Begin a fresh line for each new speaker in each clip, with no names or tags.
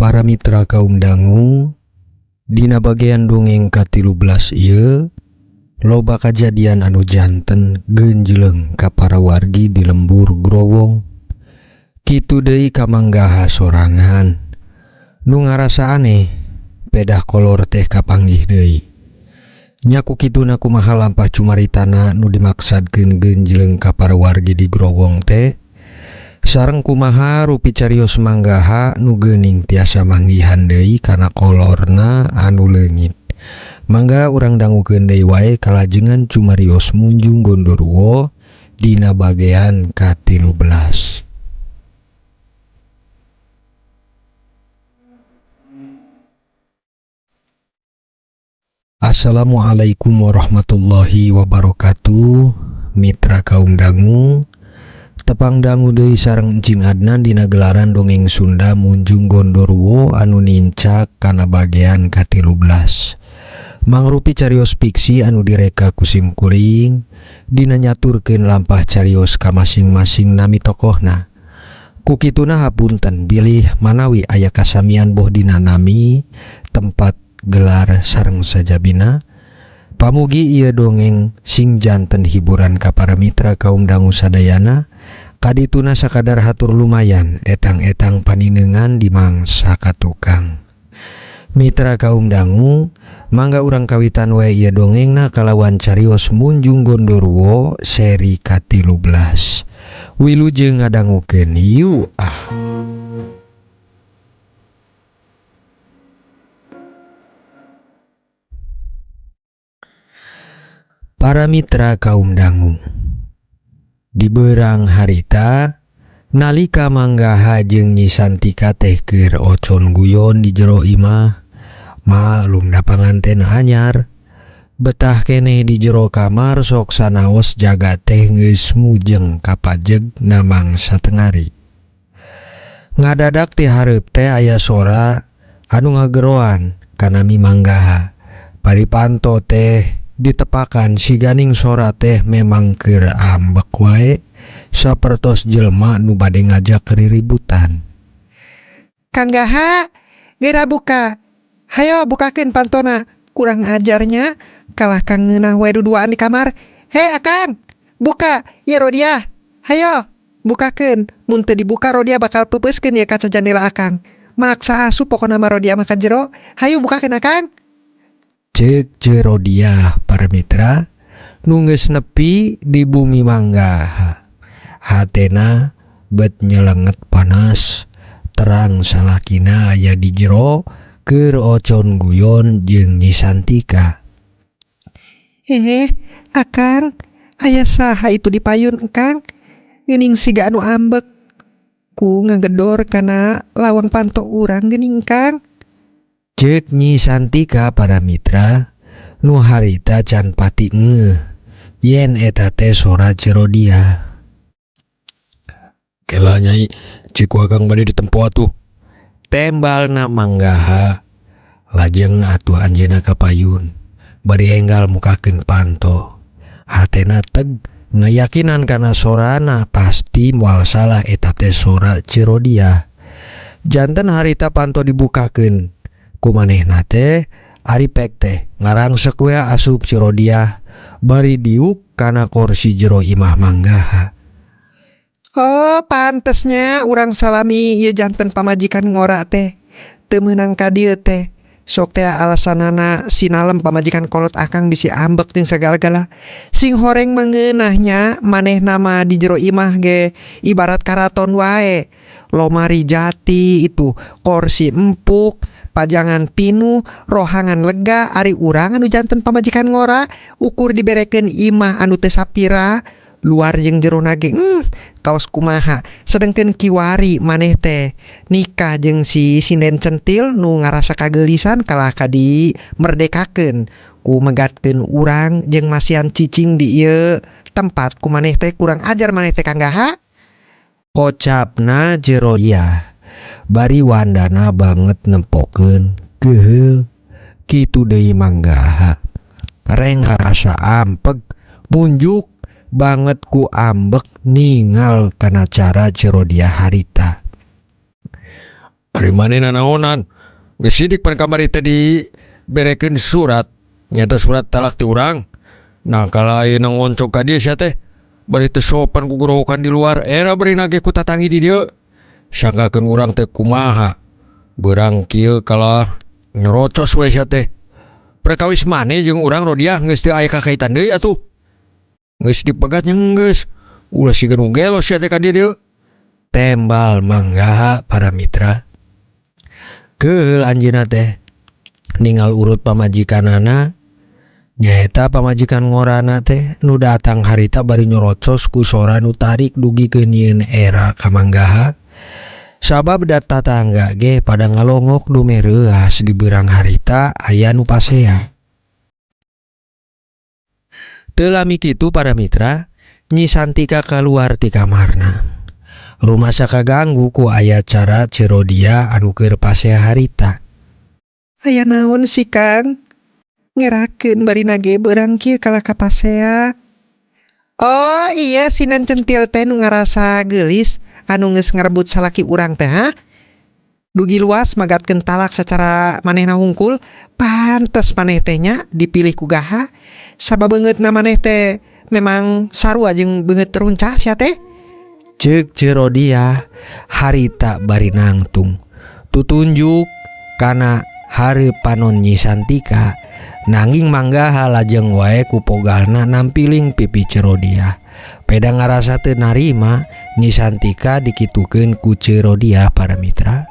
Para mitra kaum dangu dina bagean dongeng ka-13 ieu loba kajadian anu janten genjleng ka para wargi di lembur Growong. Kitu deui ka Manggaha sorangan. Nu ngarasa aneh pedah kolor teh kapanggih deui. Nya ku kituna kumaha lampah cumaritana nu dimaksadkeun genjleng ka para wargi di Growong teh? Sareng kumaha rupi carios Manggaha nu geuning tiasa manggihan deui kana kolorna anu leungit. Mangga urang dangukeun deui wae kalajengan cumarios Munjung Gondoruwo dina bagean ka-13. Assalamualaikum warahmatullahi wabarakatuh. Mitra kaum dangu, tepang dangu deui sareng Encing Adnan dina gelaran dongeng Sunda Munjung Gondoruwo anu nincak kana bagean ka-13. Mangrupi carios fiksi anu direka ku sim kuring dina nyaturkeun lampah carios ka masing-masing nami tokohna. Ku kituna hapunten bilih manawi aya kasamian boh dina nami, tempat, gelar sareng sajabina. Pamugi ieu dongeng sing janten hiburan ka para mitra kaum dangu sadayana. Kadituna sakadar hatur lumayan etang-etang paninengan di mangsa ka tukang. Mitra kaum dangu, mangga urang kawitan wae ieu dongengna kalawan carios Munjung Gondoruwo seri ka-13. Wilujeng ngadangukeun yuk ah. Para mitra kaum dangu, di beurang harita nalika Manggaha jeung Nyi Santika teh keur ocon guyon di jero imah, maklum da panganten anyar. Betah keneh di jero kamar sok sanaos jagat teh geus mujeng kapajeg na mangsa tengari. Ngadadak ti hareup teh aya sora anu ngageroan kanami Manggaha. Bari panto teh ditepakan si ganing sora teh memang keur ambek wae sapertos jelema nu bade ngajak riributan.
Kang Gaha, geura buka. Hayo bukakeun pantona. Kurang ajarnya kalah kang ngeunah wae duduaan di kamar. He Akang, buka ieu Rodiah. Hayo, bukakeun. Mun teu dibuka Rodiah bakal peupeuskeun ieu kaca jandela Akang. Maksa asup pokona mah Rodiah mah ka jero. Hayu bukakeun Akang.
Ceuk Ceu Rodiah para mitra nu geus nepi di bumi Manggaha. Hatena bet nyelenget panas terang salakina aya di jero keur ocon guyon jeung Nyi Santika.
Heh, Akang, aya saha itu di payun Kang? Geuning siga anu ambek. Ku ngagedor kana lawang panto urang geuning Kang.
Ceuk Nyi Santika para mitra nu harita can pati ngeuh yen eta teh sora Ceu Rodiah. Kela Nyai, cik ku Akang bade ditempo atuh. Tembalna Manggaha. Lajeng atuh anjeunna ka payun bari enggal mukakeun panto. Hatena teg ngayakinan kana sorana pasti moal salah eta teh sora Ceu Rodiah. Janten harita panto dibukakeun ku manehna teh ari pek teh ngarangsek we asup Ceu Rodiah bari diuk kana korsi jero imah Manggaha.
Oh, pantesnya urang salami ieu janten pamajikan ngora teh. Teu meunang ka dieu teh. Sok teh alasanana sinalem pamajikan kolot Akang bisi ambek jeung sagala-gala. Sing horeng mangeunahnya manehna mah di jero imah ge ibarat karaton wae. Lomari jati itu, korsi empuk, pajangan pinuh, rohangan lega, ari urang anu janten pamajikan ngora ukur diberekeun imah anu teu sapira luar jeung jero nage kaos kumaha. Sedengkeun kiwari maneh teh nikah jeung si sinden centil nu ngarasa kageulisan kalah ka dimerdekakeun ku megatkeun urang jeung masihan cicing di ieu tempat ku maneh teh kurang ajar maneh teh Kang Gaha.
Kocapna Ceu Rodiah bari wandana banget nempokeun keuheul kitu deui Manggaha. Reng karasa ampeg munjuk banget ku ambek ningal kana cara Ceu Rodiah harita. Ari maneh nanaonan geus sidik pan kamari teh diberekeun surat nyata surat talak ti urang. Nah kalah ayeuna ngoncok ka dieu sia teh bari teu sopan gugorowokan di luar era bari nagih ku tatangi di dieu. Sangkakeun urang teh kumaha beurang kieu kalah nyerocos we sia teh. Perkawis maneh jeung urang Rodiah geus teu aya kakaitan deui atuh. Geus dipegat nya geus ulah siga nu gelo sia teh ka dieu. Tembal Manggaha para mitra. Keul anjeunna teh ningal urut pamajikanana nyaeta pamajikan ngorana teh nu datang harita bari nyerocos ku sora nu tarik dugi ke nyieun era ka Manggaha. Sabab da tatangga ge pada ngalongok dumeh reuas di beurang harita aya nu pasea. Teu lami kitu para mitra, Nyi Santika kaluar ti kamarna. Rumasa kaganggu ku aya cara Ceu Rodiah anu keur pasea harita.
Aya naon sih Kang? Ngerakeun bari nage beurang kieu kalah ka pasea. Oh iya sinan centil teh nu ngarasa geulis anu geus ngarebut salaki urang teh ha? Dugi luas magatkeun talak secara manehna hungkul, pantes maneh teh nya dipilih ku Gaha. Sabab beungeutna maneh teh memang sarua jeung beungeut runcah sia teh.
Ceuk Ceu Rodiah harita bari nangtung tutunjuk kana hareup panon Nyi Santika nanging Manggaha lajeng wae ku pogalna nampiling pipi Ceu Rodiah. Peda ngarasa teu narima Nyi Santika dikitukeun ku Ceu Rodiah para mitra.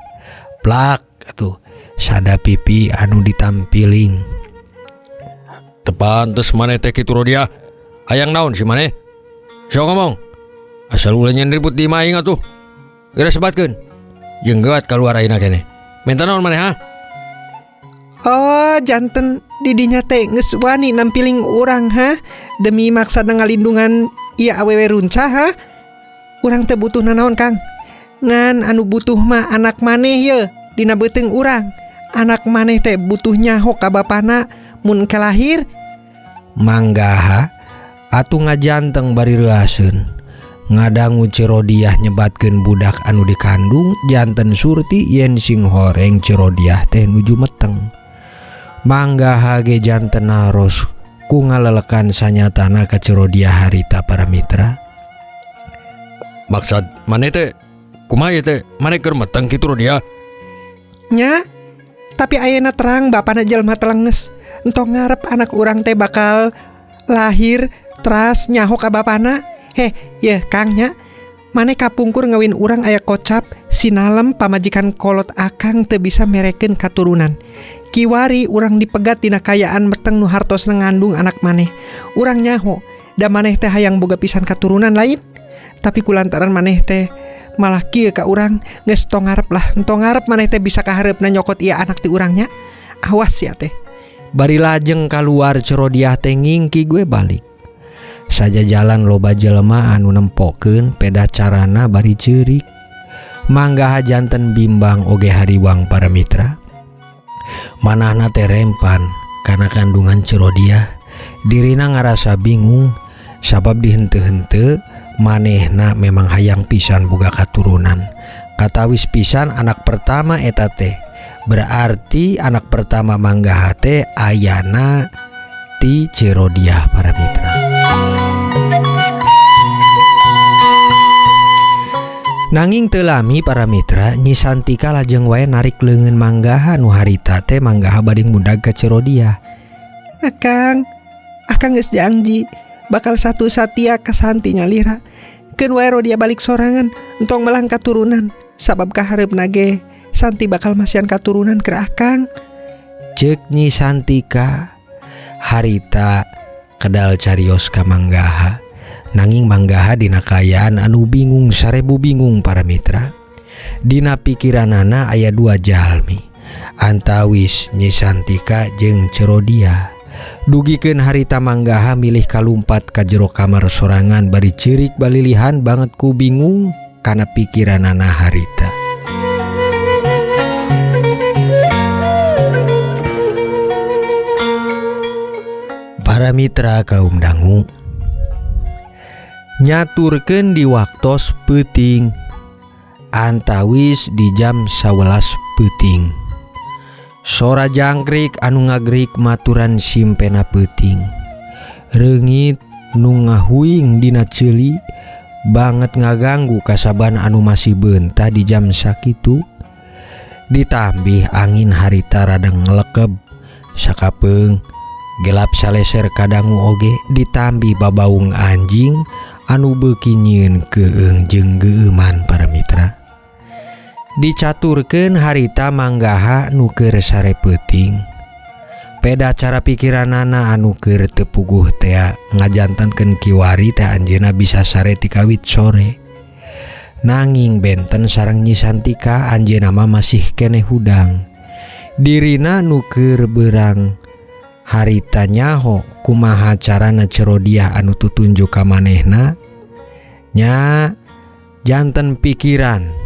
Plak atuh sada pipi anu ditampiling. Teu pantes maneh teh kitu Rodiah. Hayang naon si maneh? Sok ngomong. Asal ulah nyen ribut di imah aing atuh. Geura sebatkeun. Jeung geuat kaluar ayeuna keneh. Minta naon maneh ha?
Oh janten didinya teh geus wani nampiling urang ha demi maksad ngalindungan ieu awewe runcah ha. Urang teh butuh nanaon Kang? Ngan anu butuh mah anak maneh ye dina beuteung urang. Anak maneh teh butuh nyaho ka bapana mun kelahir.
Manggaha atuh ngajanteng bari reuaseun. Ngadangu Ceu Rodiah nyebatkeun budak anu dikandung janten surti yen sing horeng Ceu Rodiah teh nuju meteng. Manggaha ge janten naros ku ngalelekan sanyatana ka Ceu Rodiah harita para mitra. Maksad maneh teh kumaha ieu teh? Maneh keur meteng kitu Rodiah?
Nya, tapi ayeuna terang bapana jelema telenges. Entong ngarep anak urang teh bakal lahir teras nyaho ka bapana. Heh, yeuh Kang nya. Maneh kapungkur ngawin urang aya kocap sinalem pamajikan kolot akang teu bisa merekeun katurunan. Kiwari urang dipegat dina kayaan meteng nu hartosna ngandung anak maneh. Urang nyaho da maneh teh hayang boga pisan katurunan lain. Tapi kulantaran maneh teh malah kieu ka urang geus tong ngarep lah, entong ngarep maneh teh bisa kahareupna nyokot ieu anak ti urang nya. Awas sia teh.
Bari lajeng kaluar Ceu Rodiah teh ngingki gue balik. Saja jalan loba jelema anu nempokeun peda carana bari ceurik. Manggaha janten bimbang oge hariwang para mitra. Manahna teh rempan kana kandungan Ceu Rodiah. Dirina ngarasa bingung sabab dihenteu-henteu manehna memang hayang pisan boga katurunan. Katawis pisan anak pertama eta teh. Berarti anak pertama Manggaha teh ayana ti Ceu Rodiah para mitra. Nanging teu lami para mitra, Nyi Santika lajeng wae narik leungeun Manggaha nu harita teh Manggaha bade ngudag ka Ceu Rodiah.
Akang, akang geus janji bakal satu satia ka Santi nyalira. Keun wae Rodiah balik sorangan, entong melang katurunan, sabab kahareupna ge Santi bakal masihan katurunan keur akang.
Ceuk Nyi Santika harita kedal carios ka Manggaha. Nanging Manggaha dina kaayaan anu bingung sarebu bingung para mitra. Dina pikiranana aya dua jalmi, antawis Nyi Santika jeung Ceu Rodiah. Dugikeun harita Manggaha milih kalumpat ka jero kamar sorangan bari ceurik balilihan banget ku bingung kana pikiranana harita. Para mitra kaum dangu nyaturkeun di waktos peuting Antawis di jam 11 peuting. Sora jangkrik anu ngagrik maturan simpena peuting. Reungit nu ngahuing dina ceuli banget ngaganggu kasaban anu masih beunta di jam sakitu. Ditambih angin harita rada ngelekeb sakapeung gelap saleser kadangu oge ditambih babaung anjing anu beuki nyieun keung jeung geueuman para mitra. Dicaturkeun harita manggaha nu keur sare peuting. Peda cara pikiranana anu keur teu puguh tea ngajantenkeun kiwari teh anjeunna bisa sare ti kawit sore. Nanging benten sareng Nyi Santika anjeunna mah masih keneh hudang. Dirina nu keur beurang harita nyaho kumaha carana Cerodiah anu tutunjuk ka manehna nya janten pikiran.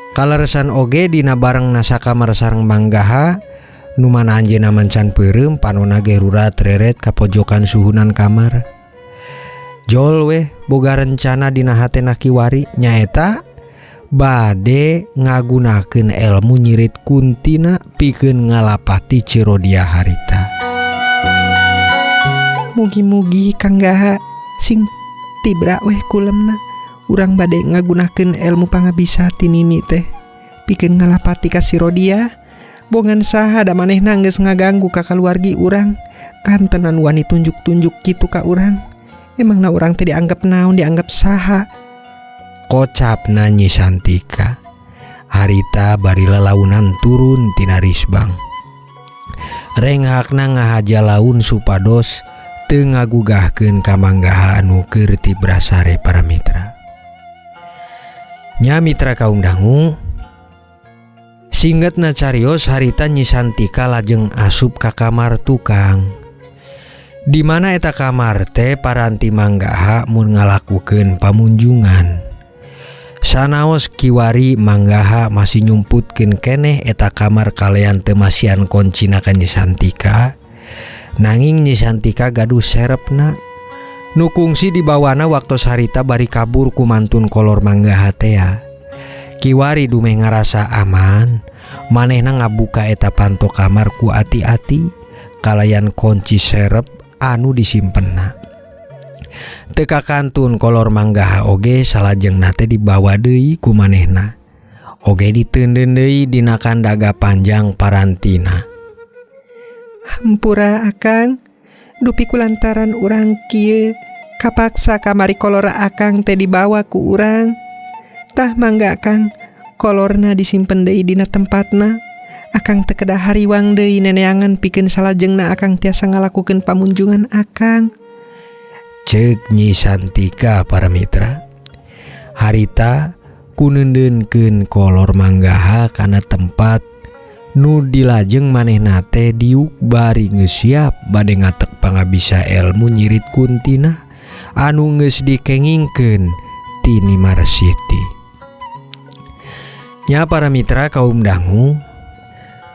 Kaleresan oge dina barengna sakamar sareng manggaha nu mana anjeunna mancan peureum panona ge rurat reret ka pojokan suhunan kamar. Jol weh boga rencana dina hatena kiwari nyaeta bade ngagunakeun elmu nyirit kuntina pikeun ngalapati Cirodiah harita.
Mugi-mugi Kang Gaha sing tibra weh kulemna. Urang bade ngagunakeun elmu pangabisa ti nini teh pikeun ngalapati ka si Rodiah. Bongan saha da manehna geus ngaganggu ka kaluargi urang. Kantenan wani tunjuk-tunjuk kitu ka urang. Emangna urang teh dianggap naon, dianggap saha?
Kocapna Nyi Santika. Harita bari lalaunan turun tina risbang. Renghakna ngahaja laun supados teu ngagugahkeun ka manggaha anu keur tibra sare para mitra. Nya mitra kaum dangu, singgetna carios harita Nyi Santika lajeng asup ka kamar tukang. Di mana eta kamar teh paranti manggaha mun ngalakukeun pamunjungan. Sanaos kiwari manggaha masih nyumputkeun keneh eta kamar kalean teu masihan koncina ka Nyi Santika. Nanging Nyi Santika gaduh serepna. Nu kungsi dibawana waktos harita bari kabur ku mantun kolor manggaha tea. Kiwari dumeh ngarasa aman, manehna ngabuka eta panto kamar ku ati-ati kalayan kunci serep anu disimpenna. Teu kakantun kolor manggaha oge salajengna teh dibawa deui ku manehna. Oge diteundeun deui dina kandaga panjang parantina.
Hampura akang, dupi kulantaran urang kieu kapaksa kamari kolor akang teh dibawa ku urang. Tah mangga akang, kolorna disimpen deui dina tempatna. Akang teu kedah hariwang deui neneangan pikeun salajengna akang tiasa ngalakukeun pamunjungan akang.
Ceuk Nyi Santika para mitra. Harita kuneundeunkeun kolor manggaha kana tempat nu dilajeng manehna teh diuk bari geus siap bade ngatek pangabisa elmu nyirit kuntina anu geus dikengingkeun ti Nyi Marsiti. Nya para mitra kaum dangu,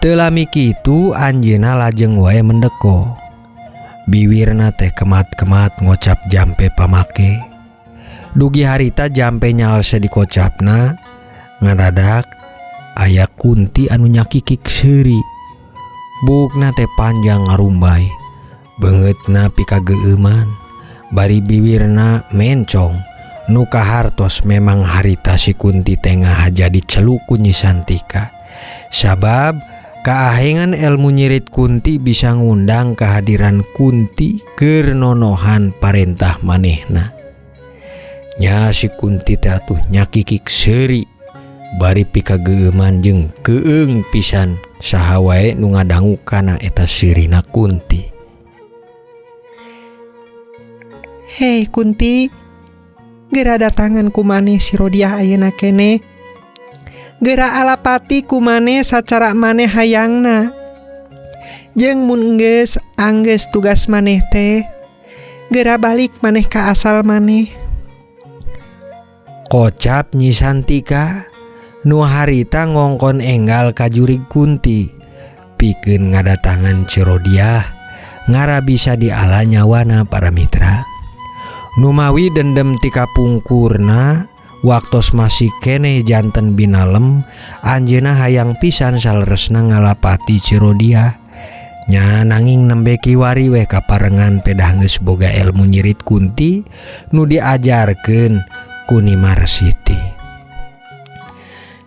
teu lami kitu anjeunna lajeng wae mendeko. Biwirna teh kemat-kemat ngocap jampe pamake. Dugi harita jampe nyalse dikocapna ngadadak aya kunti anu nyakikik seuri. Buukna teh panjang ngarumbay, beungeutna pikageueuman, bari biwirna mencong. Nu kahartos memang harita si kunti teh ngahaja diceluk ku Nyi Santika. Sabab kaahengan elmu nyirit kunti bisa ngundang kehadiran kunti keur nonohan parentah manehna. Nya si kunti teh atuh nyakikik seuri bari pikageueuman jeung keung pisan saha wae nu ngadangu kana eta seurina kunti.
Hei kunti, geura datangan ku maneh si Rodiah ayeuna keneh. Geura alapati ku maneh sacara maneh hayangna. Jeung mun geus anggeus tugas maneh teh, geura balik maneh ka asal maneh.
Kocap Nyi Santika nu harita ngongkon enggal ka jurig kunti pikeun ngadatangan Cirodiah ngara bisa diala nyawana para mitra. Numawi dendem ti kapungkurna Waktos masih keneh janten binalem anjeunna hayang pisan saleresna ngalapati Ceu Rodiah. Nya nanging nembe kiwari weh kaparengan pedah geus boga elmu nyirit kunti nu diajarkeun ku Nyi Marsiti.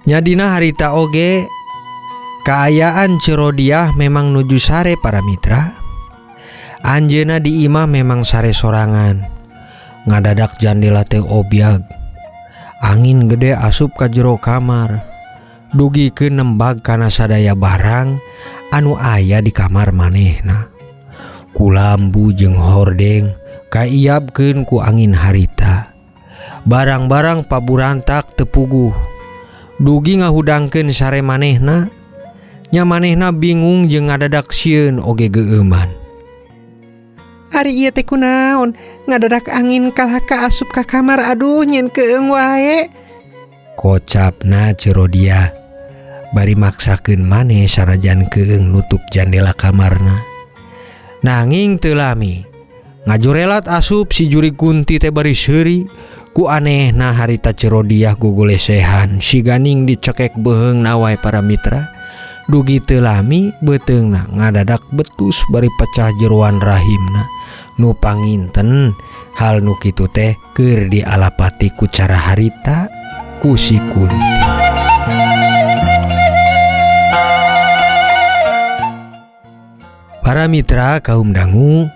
Nya dina harita oge kaayaan Ceu Rodiah memang nuju sare para mitra. Anjeunna di imah memang sare sorangan. Ngadadak jandela teh obyag. Angin gede asup ka jero kamar. Dugikeun nembag kana sadaya barang anu aya di kamar manehna. Kulambu jeung hordeng kaiyabkeun ku angin harita. Barang-barang paburantak teu puguh. Dugi ngahudangkeun sare manehna. Nya manehna bingung jeung ngadadak sieun oge geumeuman.
Ari ieu teh kunaon ngadadak angin kalah ka asup ka kamar, aduh nyen keung wae.
Kocapna Ceu Rodiah bari maksakeun maneh sanajan keung nutup jandela kamarna. Nanging teu lami ngajurelat asup si jurig kunti teh bari seuri. Ku anehna harita Ceu Rodiah gugulesehan si ganing dicekek beuheungna wae para mitra. Dugi teu lami beuteungna ngadadak betus bari pecah jeroan rahimna. Nu panginten hal nu kitu teh keur dialapati ku cara harita ku si kunti. Para mitra kaum dangu,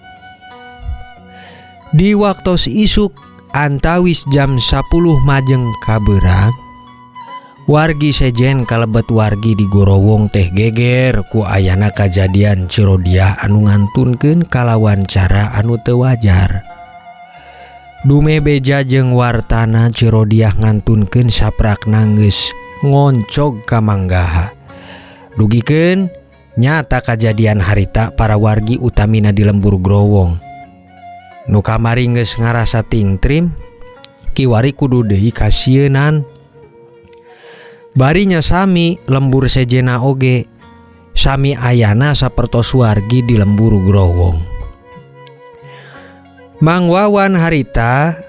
di waktos isuk antawis jam 10 majeng kabeurang, wargi sejen kalebet wargi di Gorowong teh geger ku ayana kajadian Ceu Rodiah anu ngantunkeun kalawan cara anu teu wajar. Dume beja jeung wartana Ceu Rodiah ngantunkeun saprakna geus ngoncog ka Manggaha. Dugikeun nyata kajadian harita para wargi utamina di lembur Growong. Nu kamari geus ngarasa tingtrim, kiwari kudu deui kasieunan. Barinya sami lembur sejena oge sami ayana sapertos wargi di lembur Growong. Mang Wawan harita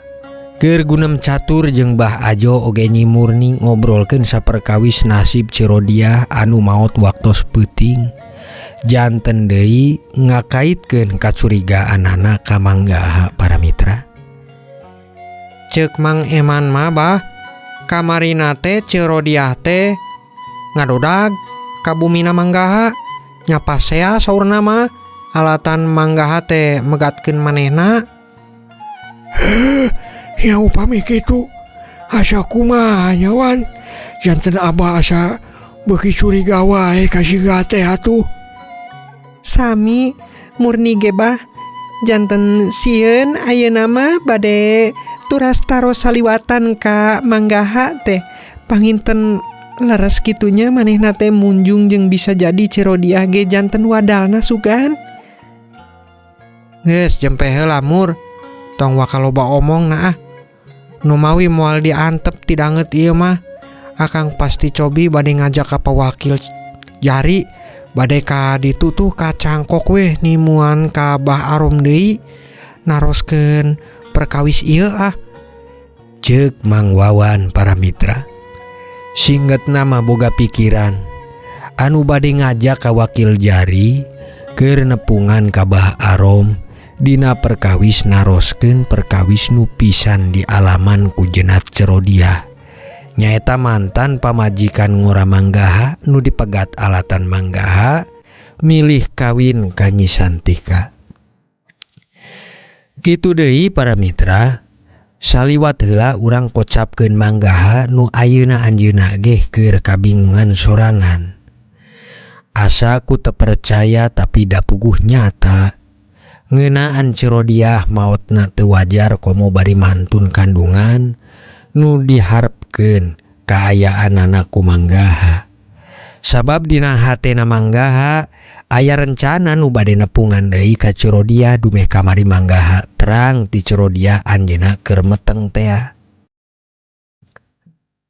keur gunem catur jeung Bah Ajo oge Nyi Murni ngobrolkeun saperkawis nasib Ceu Rodiah anu maot waktos peuting. Janten deui ngakaitkeun kacurigaanana ka Manggaha para mitra.
Ceuk Mang Eman mah bah, kamarina teh Ceu Rodiah teh ngadodag ka bumina Manggaha. Nya pasea saurna mah alatan Manggaha teh megatkeun manehna.
Heh, ya upami kitu asa kumaha nya Wan, janten abah asa beuki curiga wae ka si teh atuh.
Sami murni ge bah, janten sieun ayeuna mah bade turas taros saliwatan ka Manggaha teh. Panginten leres kitunya manehna teh munjung jeung bisa jadi Ceu Rodiah ge janten wadalna sugan. Geus jempe heula mur, tong waka loba omong na ah. Nu mawi moal diantep ti danget ieu mah. Akang pasti cobi bade ngajak ka pawakil jari bade ka ditu tuh ka cangkok weh nimuan ka Bah Arom deui naroskeun perkawis ieu ah.
Ceuk Mang Wawan para mitra. Singgetna mah boga pikiran anu bade ngajak ka wakil jari keur nepungan ka Bah Arom dina perkawis naroskeun perkawis nu pisan di alaman ku jenat Ceu Rodiah. Nyaeta mantan pamajikan ngora Manggaha nu dipegat alatan Manggaha milih kawin ka Nyi Santika. Kitu deui para mitra, saliwat heula urang kocapkeun Manggaha nu ayeuna anjeunna ge keur kabingungan sorangan. Asa ku teu percaya tapi da puguh nyata. Ngeunaan Ceu Rodiah maotna teu wajar komo bari mantun kandungan nu diharepkeun kaayaanana ku Manggaha. Sabab dina hatena Manggaha aya rencana nu bade nepungan deui ka Ceu Rodiah dumeh kamari Manggaha terang ti Ceu Rodiah anjeunna keur meteng tea.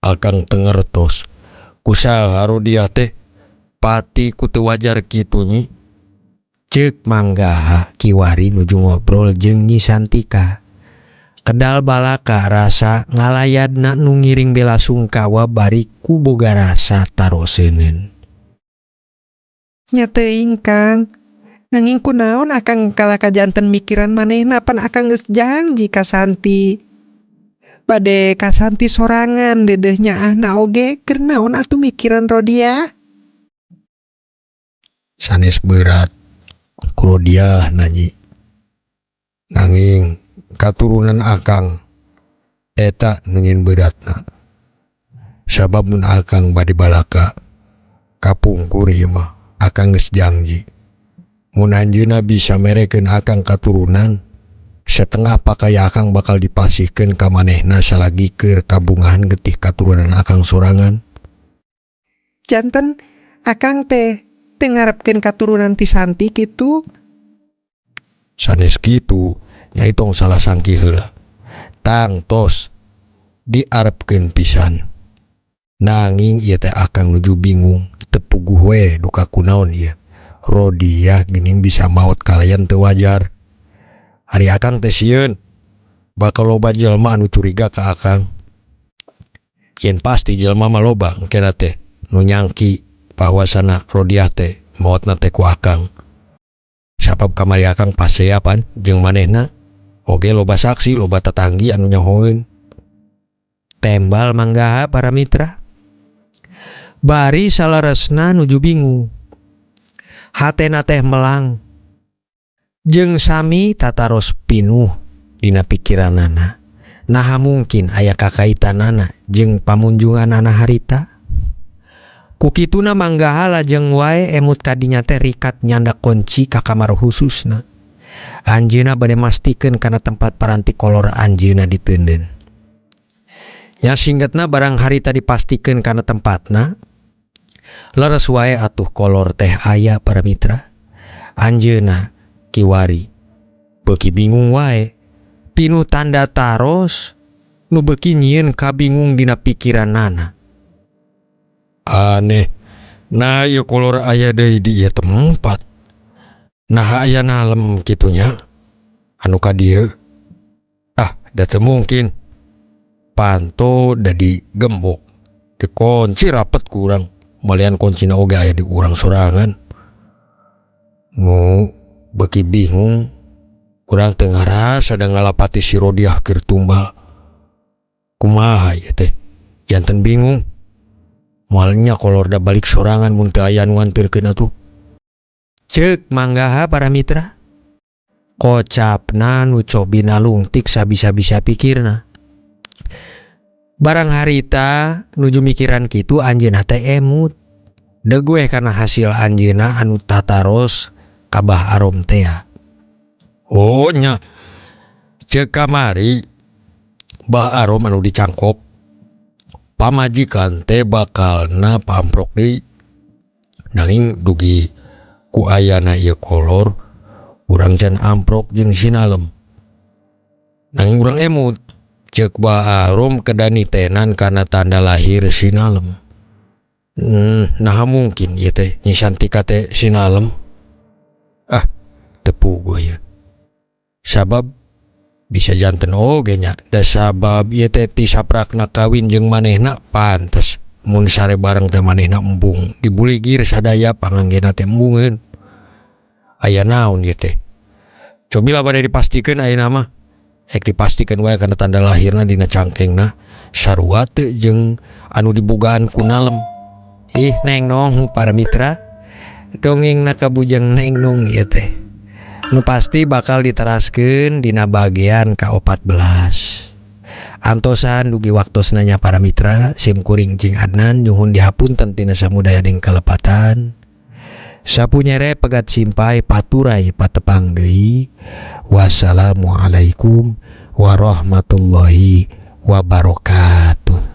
Akang teu ngertos kusaha Rodiah teh pati ku teu wajar kitu nyi. Ceuk Manggaha kiwari nuju ngobrol jeung Nyi Santika. Kedal balaka rasa ngalayadna nu ngiring belasungkawa bari ku boga rasa taroseuneun.
Nya teuing Kang. Nanging kunaon Akang kalah kajanten mikiran manehna pan Akang geus janji ka Santi. Bade ka Santi sorangan deudeuh nyaahna oge keur naon atuh mikiran Rodiah.
Sanes berat ku Rodiah na, Nyi. Nanging katurunan Akang eta nu nyieun beratna. Sabab mun Akang bade balaka kapungkur ieu mah Akang geus janji. Mun anjeunna bisa merekeun Akang katurunan, setengah pakaya Akang bakal dipasihkeun ka manehna salagi keur kabungahan getih katurunan Akang sorangan.
Janten Akang teh teu ngarepkeun katurunan ti Santi kitu?
Sanes kitu, Nyai, tong salah sangki heula. Tangtos diarepkeun pisan. Nanging ieu teh Akang nuju bingung, teu puguh we duka kunaon ieu. Rodiah geuning bisa maot kalayan teu wajar. Ari Akang teh sieun bakal loba jelema anu curiga ka Akang. Yen pasti jelema mah loba engkena teh nu nyangki bahwasana Rodiah teh maotna teh ku Akang. Sabab kamari Akang pasea pan jeung manehna oge loba saksi, loba tetanggi anu nyahoeun. Tembal Manggaha, para mitra. Bari saleresna nuju bingung. Hatena teh melang. Jeung sami tataros pinuh dina pikiranana. Naha mungkin aya kakaitanana jeung pamunjunganana harita? Ku kituna Manggaha lajeng wae emut kadinya teh rikat nyandak kunci ka kamar khususna. Anjeunna bade mastikeun kana tempat paranti kolor anjeunna diteundeun. Nya singgetna barang harita dipastikeun kana tempatna, leres wae atuh kolor teh aya, para mitra. Anjeunna kiwari beuki bingung wae, pinuh tanda taros nu beuki nyieun kabingung dina pikiranana.
Aneh, nah ieu kolor aya deui di ieu tempat. Naha aya nalem kitu nya anu ka dieu? Ah, da teu mungkin. Panto da digembok, dikunci rapet ku urang. Malian kuncina oge aya di urang sorangan. Nu beuki bingung, urang teu ngarasa da ngalapati si Rodiah keur tumbal. Kumaha ieu teh? Janten bingung. Moal nya kolor da balik sorangan mun teu aya nu nganterkeun atuh.
Ceuk Manggaha, para mitra. Kocapna nu cobi nalungtik sabisa-bisa pikirna. Barang harita nuju mikiran kitu anjeunna teh emut. Deug we kana hasil anjeunna anu tataros ka Bah Arom tea.
Oh nya, ceuk kamari Bah Arom anu dicangkok pamajikan teh bakalna paamprok deui. Nanging dugi ku ayana ieu kolor urang can amprok jeung si Nalem. Nanging urang emut ceuk Bah Arom kedah nitenan kana tanda lahir si Nalem. Naha mungkin ieu teh Nyi Santika teh si Nalem? Ah, teu puguh ieu. Sabab bisa janten oge nya, da sabab ieu teh ti saprakna kawin jeung manehna pantes mun sare bareng teh manehna embung dibuligir sadaya panganggena teh embungeun. Aya naon ieu teh? Cobi lah bade dipastikeun ayeuna mah. Rek dipastikeun wae kana tanda lahirna dina cangkengna sarua teu jeung anu dibogaan ku Nalem.
Ih, neng nong, para mitra, dongengna kabujeng neng nong ieu teh. Nu pasti bakal diteraskeun dina bagian ka-14. Antosan dugi waktosna nya, para mitra, sim kuring Cing Adnan nyuhun dihapunten tina samudaya jeung kalepatan. Sapunyere pegat simpay paturay patepang deui. Wassalamualaikum warahmatullahi wabarakatuh.